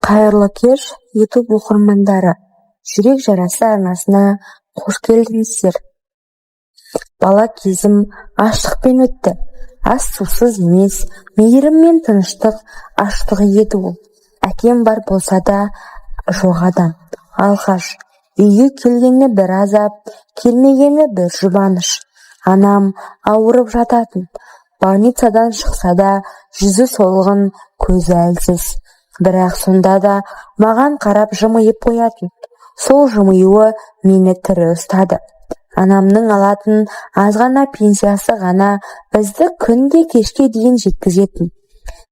Қайырлы кеш, YouTube оқырмандары! «Жүрек жарасы» арнасына қош келдіңіздер! Бала кезім аштықпен өтті. Ас-сусыз емес, мейірім мен тыныштық аштығы еді ол. Әкем бар болса да, жоқ адам. Алқаш. Үйге келгені бір азап, келмегені бір жұбаныш. Анам ауырып жататын. Больницадан шықса да, жүзі солғын, көзі әлсіз. Бірақ сонда да маған қарап жымиып қоятын. Сол жымиюы мені тірі ұстады. Анамның алатын азғана пенсиясы ғана бізді күнде кешке дейін жеткізетін.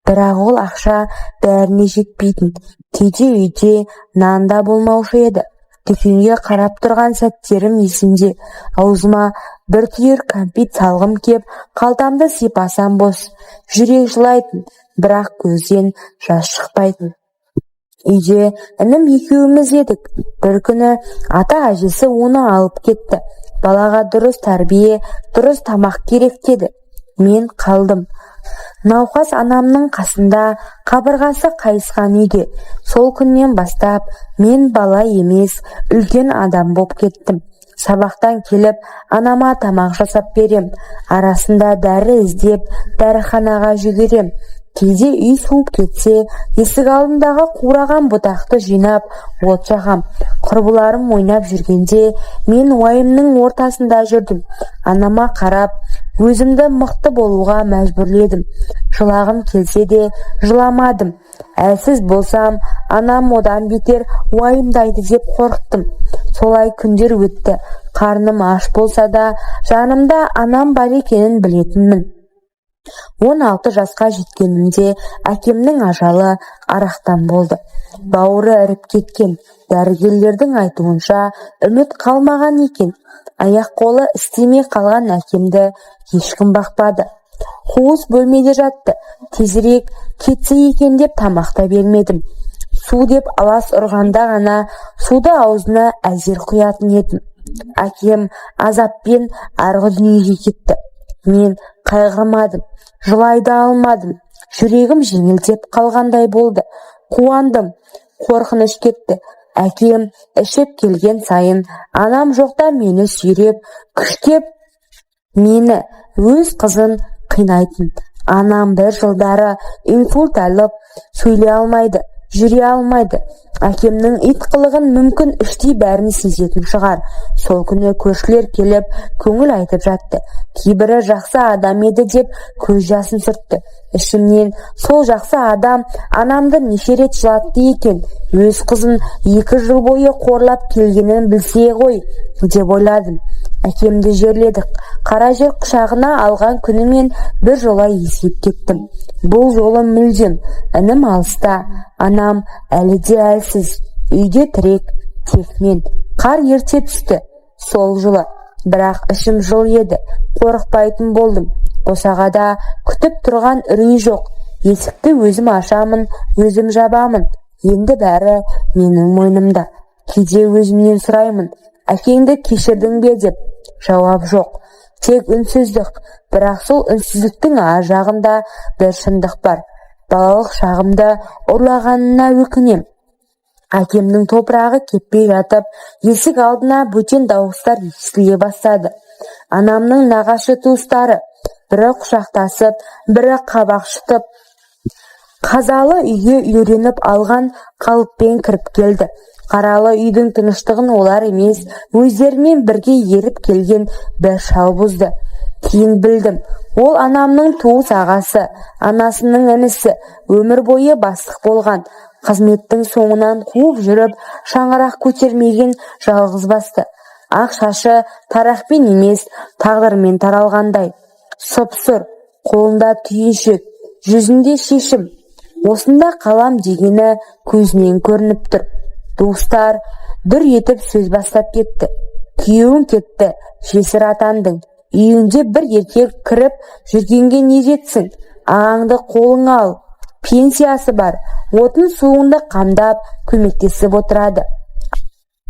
Бірақ ол ақша бәріне жетпейтін. Кейде үйде нан да болмаушы еді. Дүкенге қарап тұрған сәттерім есімде. Аузыма бір түйір кәмпит салғым кеп, қалтамды сипасам, бос. Жүрек жылайтын, бірақ көзден жас шықпайтын. Үйде інім екеуміз едік. Бір күні ата-әжесі оны алып кетті. Балаға дұрыс тәрбие, дұрыс тамақ керек деді. Мен қалдым. Науқас анамның қасында, қабырғасы қайысқан үйде. Сол күннен бастап мен бала емес, үлкен адам боп кеттім. Сабақтан келіп, анама тамақ жасап берем. Арасында дәрі іздеп, дәріханаға жүгірем. Кейде үй суып кетсе, есік алдындағы қураған бұтақты жинап, от жағам. Құрбыларым ойнап жүргенде, мен уайымның ортасында жүрдім. Анама қарап, өзімді мықты болуға мәжбүрледім. Жылағым келсе де, жыламадым. Әлсіз болсам, анам одан бетер уайымдайды деп қорықтым. Солай күндер өтті. Қарным аш болса да, жанымда анам бар екенін білетінмін. 16 жасқа жеткенімде әкемнің ажалы арақтан болды. Бауыры іріп кеткен. Дәрігерлердің айтуынша, үміт қалмаған екен. Аяқ-қолы істемей қалған әкемді ешкім бақпады. Қуыс бөлмеде жатты. Тезірек кетсе екен деп тамақ та бермедім. Су деп алас ұрғанда ғана суды аузына әзер құятын едім. Әкем азаппен арғы дүниеге кетті. Мен қайғырмадым, жылай да алмадым. Жүрегім жеңілдеп қалғандай болды. Қуандым, қорқыныш кетті. Әкем ішіп келген сайын анам жоқта мені сүйреп, күштеп, мені, өз қызын қинайтын. Анам бір жылдары инсульт алып, сөйлей алмайды, жүре алмайды. Әкемнің ит қылығын мүмкін іштей бәрін сезетін шығар. Сол күні көршілер келіп, көңіл айтып жатты. Кейбірі жақсы адам еді деп көз жасын сүртті. Ішімнен сол жақсы адам анамды неше рет жылатты екен, өз қызын 2 жыл бойы қорлап келгенін білсе ғой деп ойладым. Әкемді жерледік. Қара жер құшағына алған күні мен бір жола есейіп кеттім. Бұл жолы мүлдем. Інім алыста, анам әлі де әлсіз. Үйде тірек тек мен. Қар ерте түсті сол жылы. Бірақ ішім жыл еді. Қорықпайтын болдым. Босағада күтіп тұрған үрей жоқ. Есікті өзім ашамын, өзім жабамын. Енді бәрі менің мойнымда. Кейде өзімнен сұраймын: әкеңді кешірдің бе деп. Жауап жоқ. Тек үнсіздік. Бірақ сол үнсіздіктің ар жағында бір шындық бар. Балалық шағымды ұрлағанына өкінем. Әкемнің топырағы кеппей жатып, есік алдына бөтен дауыстар естіле бастады. Анамның нағашы туыстары бірі құшақтасып, бірі қабақ шытып, қазалы үйге үйреніп алған қалыппен кіріп келді. Қаралы үйдің тыныштығын олар емес, өздерімен бірге еріп келген бір шал бұзды. Кейін білдім, ол анамның туыс ағасы, анасының інісі, өмір бойы бастық болған. Қызметтің соңынан қуып жүріп, шаңырақ көтермеген жалғыз басты. Ақ шашы тарақпен емес, тағдырмен таралғандай. Сұп-сұр, қолында түйіншек, жүзінде шешім. Осында қалам дегені көзінен көрініп тұр. Туыстар дүр етіп сөз бастап кетті: «Күйеуің кетті, жесір атандың. Үйіңде бір еркек кіріп жүргенге не жетсін? Ағаңды қолыңа ал. Пенсиясы бар, отын суыңды қамдап, көмектесіп отырады».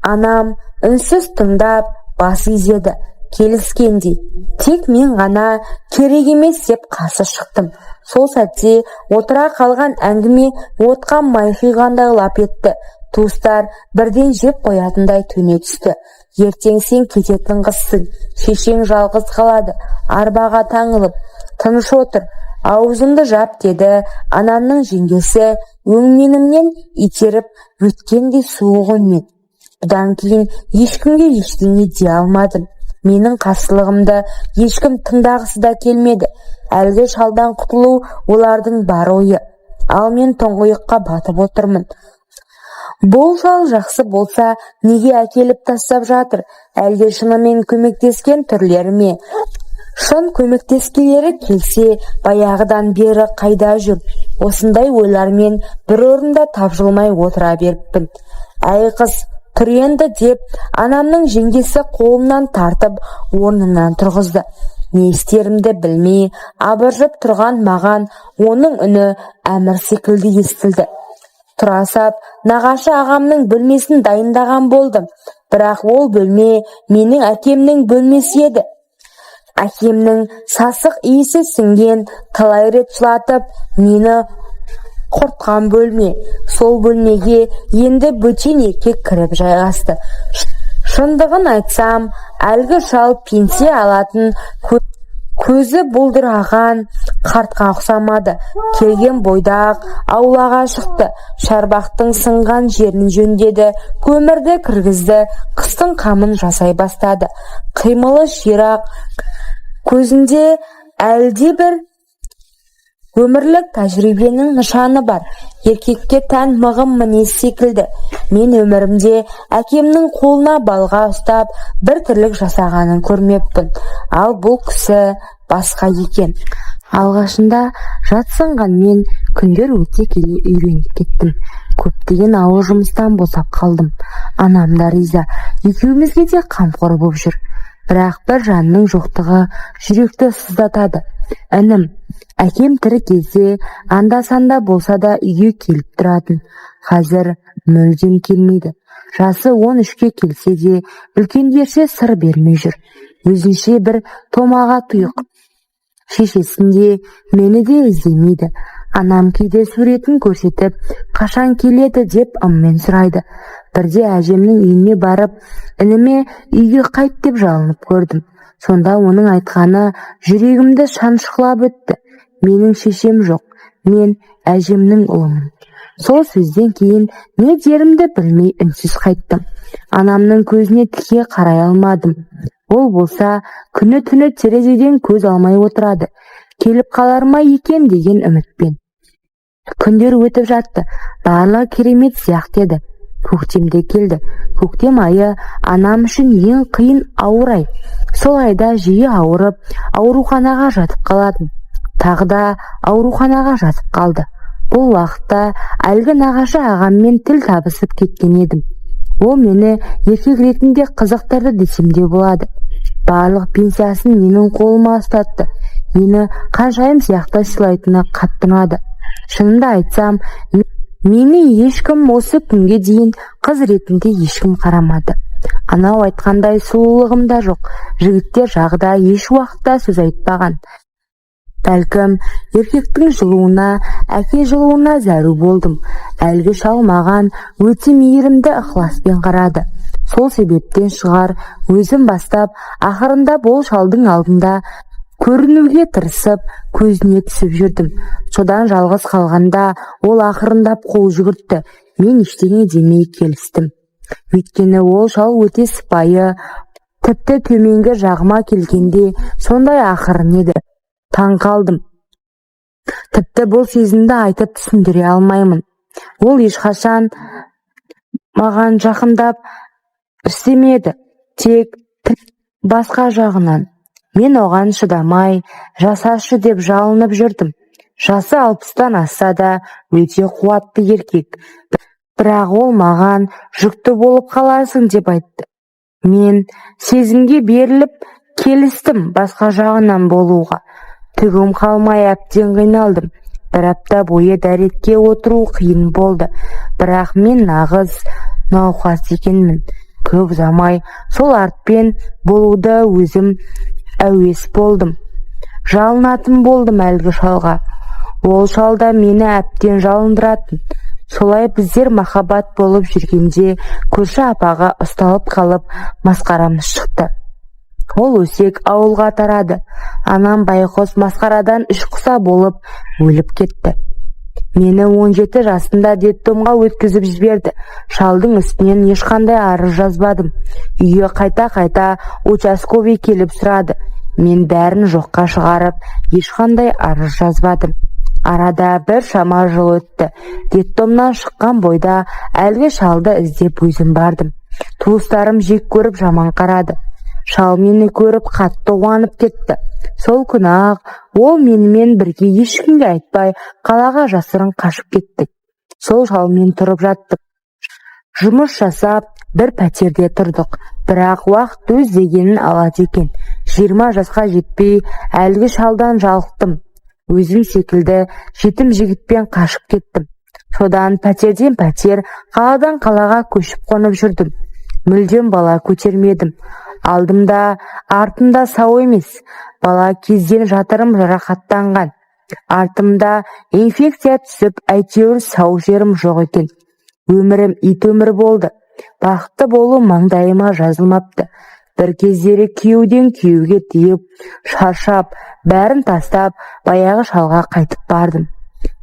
Анам үнсіз тыңдап, бас изеді келіскендей. Тек мен ғана керек емес деп қарсы шықтым. Сол сәтте отыра қалған әңгіме отқа май құйғандай лап етті. Туыстар бірден жеп қоятындай төне түсті. Ертең сен кететін қызсың, шешең жалғыз қалады, арбаға таңылып. Тыныш отыр, аузыңды жап, деді анамның жеңгесі өңменімнен итеріп өткендей суық үнмен. Бұдан кейін ешкімге ештеңе дей алмадым. Менің қарсылығымды ешкім тыңдағысы да келмеді. Әлгі шалдан құтылу олардың бар ойы. Ал мен тұңғиыққа батып отырмын. Бұл шал жақсы болса, неге әкеліп тастап жатыр? Әлде шынымен көмектескен түрлері ме? Шын көмектескілері келсе, баяғыдан бері қайда жүр? Осындай ойлармен бір орында тапжылмай отыра беріппін. Әй қыз, тұр енді, деп анамның жеңгесі қолымнан тартып орнымнан тұрғызды. Не істерімді білмей абыржып тұрған маған оның үні әмір секілді естілді. Тұра сап, нағашы ағамның бөлмесін дайындаған болдым. Бірақ ол бөлме менің әкемнің бөлмесі еді. Әкемнің сасық иісі сіңген, талай рет жылатып, мені құртқан бөлме. Сол бөлмеге енді бөтен еркек кіріп жайғасты. Шындығын айтсам, әлгі шал пенсия алатын, көзі бұлдыраған қартқа ұқсамады. Келген бойда-ақ аулаға шықты, шарбақтың сынған жерін жөндеді, көмірді кіргізді, қыстың қамын жасай бастады. Қимылы ширақ, көзінде әлде бір өмірлік тәжірибенің нышаны бар, еркекке тән мығым мінез секілді. Мен өмірімде әкемнің қолына балға ұстап бір тірлік жасағанын көрмеппін. Ал бұл кісі басқа екен. Алғашында жатсынғанмен, күндер өте келе үйреніп кеттім. Көптеген ауыр жұмыстан босап қалдым. Анам да риза, екеумізге де қамқор боп жүр. Бірақ бір жанның жоқтығы жүректі сыздатады. Інім, әкем тірі кезде анда-санда болса да үйге келіп тұратын. Қазір мүлдем келмейді. Жасы 13-ке келсе де, үлкендерше сыр бермей жүр. Өзінше бір томаға тұйық. Шешесін де, мені де іздемейді. Анам кейде суретін көрсетіп, қашан келеді деп ыммен сұрайды. Бірде әжемнің үйіне барып, ініме үйге қайт деп жалынып көрдім. Сонда оның айтқаны жүрегімді шанышқылап өтті. Менің шешем жоқ, мен әжемнің ұлымын. Сол сөзден кейін не дерімді білмей үнсіз қайттым. Анамның көзіне тіке қарай алмадым. Ол болса күні-түні терезеден көз алмай отырады. Келіп қалар ма екен деген үмітпен. Күндер өтіп жатты, барлығы керемет сияқты еді. Көктем де келді. Көктем айы анам үшін ең қиын, ауыр ай. Сол айда жиі ауырып, ауруханаға жатып қалатын. Тағы да ауруханаға жатып қалды. Бұл уақытта әлгі нағашы ағаммен тіл табысып кеткен едім. Ол мені еркек ретінде қызықтырды десем де болады. Барлық пенсиясын менің қолыма ұстатты. Мені ханшайым сияқты сыйлайтыны қатты ұнады. Шынымды айтсам, мені ешкім осы күнге дейін қыз ретінде ешкім қарамады. Анау айтқандай сұлулығым да жоқ, жігіттер жағы да еш уақытта сөз айтпаған. Бәлкім, еркектің жылуына, әке жылуына зәру болдым. Әлгі шал маған өте мейірімді ықыласпен қарады. Сол себептен шығар, өзім бастап, ақырындап ол шалдың алдында көрінуге тырысып, көзіне түсіп жүрдім. Содан жалғыз қалғанда ол ақырындап қол жүгіртті. Мен ештеңе демей келістім. Өйткені ол шал өте сыпайы, тіпті төменгі жағыма келгенде сондай ақырын еді. Таң қалдым. Тіпті бұл сезімді айтып түсіндіре алмаймын. Ол ешқашан маған жақындап істемеді, тек басқа жағынан. Мен оған шыдамай, жасашы деп жалынып жүрдім. Жасы 60-тан асса да, өте қуатты еркек. Бірақ ол маған жүкті болып қаласың деп айтты. Мен сезімге беріліп келістім басқа жағынан болуға. Түгім қалмай әбден қиналдым. Бір апта бойы дәретке отыру қиын болды. Бірақ мен нағыз науқас екенмін. Көп ұзамай сол артпен болуды өзім әуес болдым. Жалынатын болдым әлгі шалға. Ол шал да мені әбден жалындыратын. Солай біздер махаббат болып жүргенде көрші апаға ұсталып қалып, масқарамыз шықты. Ол өсек ауылға тарады. Анам байғұс масқарадан іш құса болып өліп кетті. Мені 17 жасымда детдомға өткізіп жіберді. Шалдың үстінен ешқандай арыз жазбадым. Үйге қайта-қайта участковый келіп сұрады. Мен бәрін жоққа шығарып, ешқандай арыз жазбадым. Арада бір шама жыл өтті. Детдомнан шыққан бойда әлгі шалды іздеп өзім бардым. Туыстарым жек көріп, жаман қарады. Шал мені көріп, қатты қуанып кетті. Сол күні-ақ ол менімен бірге ешкімге айтпай қалаға жасырын қашып кеттік. Сол шалмен тұрып жаттық. Жұмыс жасап, бір пәтерде тұрдық. Бірақ уақыт өз дегенін алады екен. 20 жасқа жетпей әлгі шалдан жалықтым. Өзім секілді жетім жігітпен қашып кеттім. Содан пәтерден пәтер, қаладан қалаға көшіп қонып жүрдім. Мүлдем бала көтермедім. Алдымда, артымда сау емес. Бала кезден жатырым жарақаттанған. Артымда инфекция түсіп, әйтеуір сау жерім жоқ екен. Өмірім ит өмір болды. Бақытты болу маңдайыма жазылмапты. Бір кездері күйеуден күйеуге тиіп, шаршап, бәрін тастап, баяғы шалға қайтып бардым.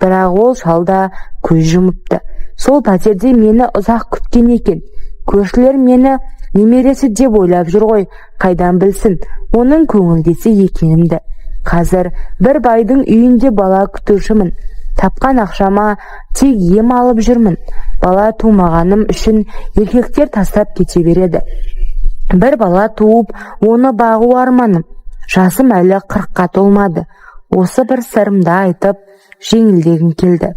Бірақ ол шал да көз жұмыпты. Сол пәтерде мені ұзақ күткен екен. Көршілер мені немересі деп ойлап жүр ғой, қайдан білсін оның көңілдесі екенімді. Қазір бір байдың үйінде бала күтушімін. Тапқан ақшама тек ем алып жүрмін. Бала тумағаным үшін еркектер тастап кете береді. Бір бала туып, оны бағу арманым. Жасым әлі 40-қа толмады. Осы бір сырымды айтып, жеңілдегім келді.